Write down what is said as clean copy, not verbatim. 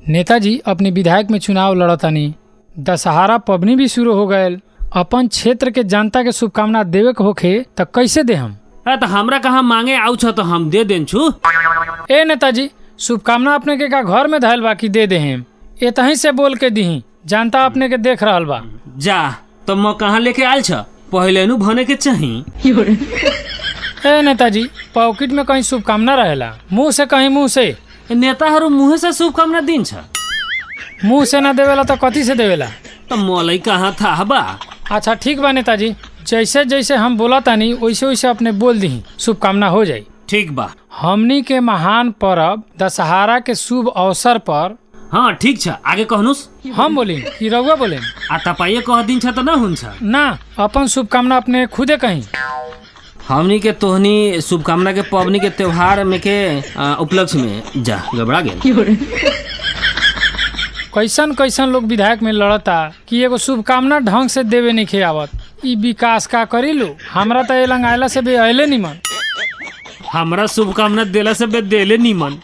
नेताजी अपने विधायक में चुनाव लड़तानी। दशहरा पबनी भी शुरू हो गयल। अपन क्षेत्र के जनता के शुभकामना देवे के होखे त कैसे दे हम? ए त हमरा कहाँ मांगे आउ छ त हम दे देन छु। ए नेताजी, शुभकामना अपने के का घर में धैल बा कि दे देहेम? एतही से बोल के दीही, जनता अपने के देख रहल बा। जा त म कहाँ लेके आयल छ, पहिले नु भने के चाही। ए नेताजी, पॉकेट में कहीं शुभकामना रहेला? मुंह से कहीं, मुंह से। नेताहरू मुहे से शुभकामना दिन्छ? मुंह से ना देवेला त कथी से देवेला? त मलाई कहाँ थाहा बा। अच्छा ठीक बा नेताजी, जैसे जैसे हम बोला तानी वैसे वैसे अपने बोल दीही, शुभकामना हो जाई। ठीक बा। हमनी के महान परब दशहरा के शुभ अवसर पर। हाँ ठीक छ, आगे कहनुस। हम बोली कि रउआ बोले? आ तपाईँ कह दिन्छ त न हुन्छ। ना, अपन शुभकामना अपने खुदे कहीं। हमनी के तोहनी शुभकामना के पबनी के त्योहार में के उपलक्ष्य में जा गबड़ा गेल। कैसन कैसन लोग विधायक में लड़ता कि एगो शुभकामना ढंग से देवे नहीं आवत। ई विकास का करी लो, हमरा त एलंग आयला से भी अयले निमन। हमरा शुभकामना देला से बे देले निमन।